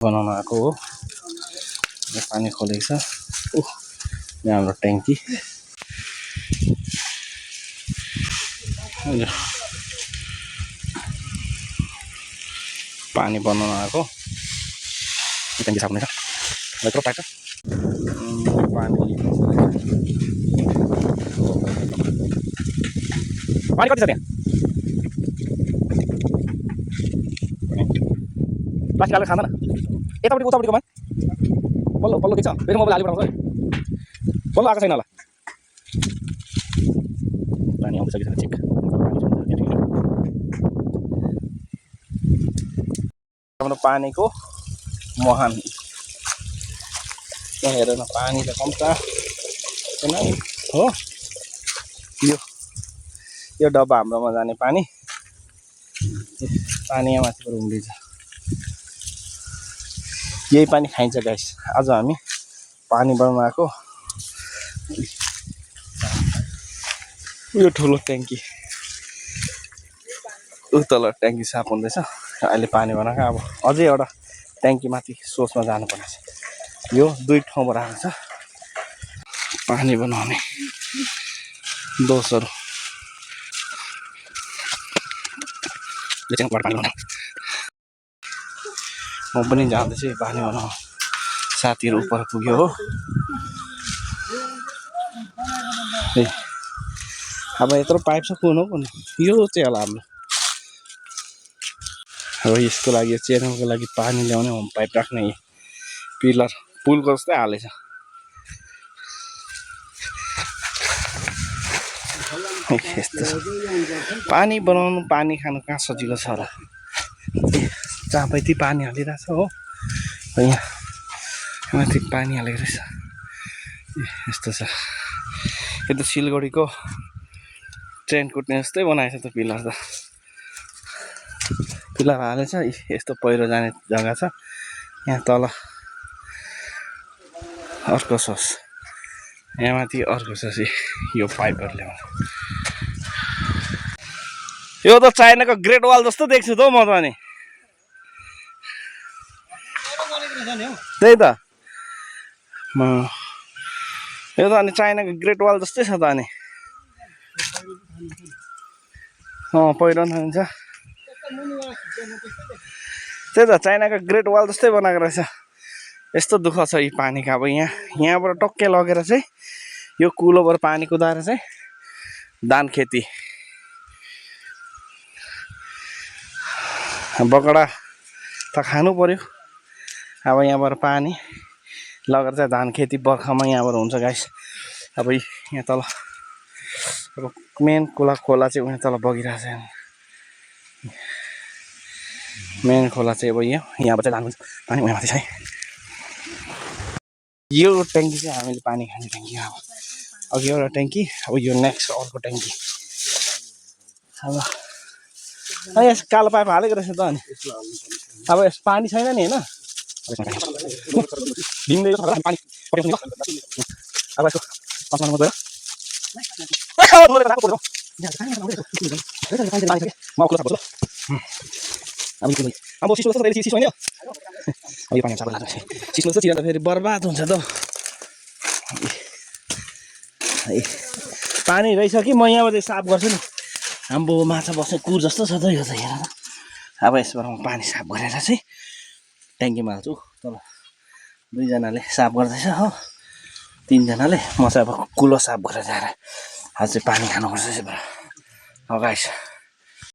बनाउन आएको हो पानी खोलेको छ यहाँ हाम्रो ट्याङ्की पानी बनाउन आएको ट्याङ्की साफ हुनेछ यत्रो पाइन्छ पानी पानी कति छ त्यहाँ प्लास्टिक हालेर खाँदैन यतापट्टि उतापट्टिको मान पल्लो पल्लो के छ फेरि मोबाइल हाली पठाउँछ पल्लो आएको छैन होला पानी आउँदैछ कि छैन चेक हाम्रो पानीको मुहान त्यहाँ हेर न पानी त कम्ता हो यो डब्बा हाम्रोमा जाने पानी यहाँ माथिबाट उम्लिन्छ यही पानी खाइन्छ गाइस आज हामी पानी बनाउन आएको यो ठुलो ट्याङ्की तल ट्याङ्की साफ हुँदैछ अहिले पानी बनाएको अब अझै एउटा ट्याङ्की माथि सोर्समा जानुपर्ने छ यो दुई ठाउँबाट आएको छ पानी बनाउने दोषहरू म पनि जाँदैछु पानी बनाउन साथीहरू उपर पुग्यो हो अब यत्रो पाइप छ कुन हो कुन यो चाहिँ होला हाम्रो अब यसको लागि च्यानलको लागि पानी ल्याउने होम पाइप राख्ने पिलर पुलको जस्तै हालेछ यस्तो पानी बनाउनु पानी खानु कहाँ सजिलो छ र जहाँ पाइती पानी हालिरहेछ हो यहाँ माथि पानी हालेको रहेछ यस्तो छ यो त सिलगढीको ट्रेन कुट्ने जस्तै बनाएछ त पिलर त पिलर हालेछ यस्तो पहिरो जाने जग्गा छ यहाँ तल अर्को सोर्स यहाँ माथि अर्को सोर्स यो पाइपहरू ल्याउनु यो त चाइनाको ग्रेट वाल जस्तो देख्छु त म त अनि त्यही त यो त अनि चाइनाको ग्रेट वाल जस्तै छ त अनि पहिरो थालिन्छ त्यही त चाइनाको ग्रेट वाल जस्तै बनाएको रहेछ यस्तो दुःख छ यी पानीको अब यहाँबाट टक्कै लगेर चाहिँ यो कुलोबाट पानी कुदाएर चाहिँ धान खेती बगडा त खानु पर्यो अब यहाँबाट पानी लगेर चाहिँ धान खेती बर्खामा यहाँबाट हुन्छ गाइस अब यहाँ तल अब मेन खोला चाहिँ उहाँ तल बगिरहेको छ मेन खोला चाहिँ अब यहाँबाट चाहिँ लानु पानी उहाँ माथि छ यो ट्याङ्की चाहिँ हामीले पानी खाने ट्याङ्की अब अघि एउटा ट्याङ्की अब यो नेक्स्ट अर्को ट्याङ्की अब यस कालो पाइप हालेको रहेछ त अनि अब यस पानी छैन नि होइन पानी अब यसको पाँचमा गएर अब सिस्नो जस्तो चिसो होइन यो पानी सिस्नो जस्तो चिरा त फेरि बर्बाद हुन्छ त पानी रहेछ कि म यहाँबाट साफ गर्छु नि आम्बो माछा बस्ने कुर जस्तो छ त यो त हेर अब यसबाट म पानी साफ गरेर चाहिँ ट्याङ्कीमा हाल्छु तल दुईजनाले साफ गर्दैछ हो तीनजनाले म चाहिँ अब कुलो साफ गरेर जाएर आज चाहिँ पानी खानुपर्छ यसबाट हो गाइस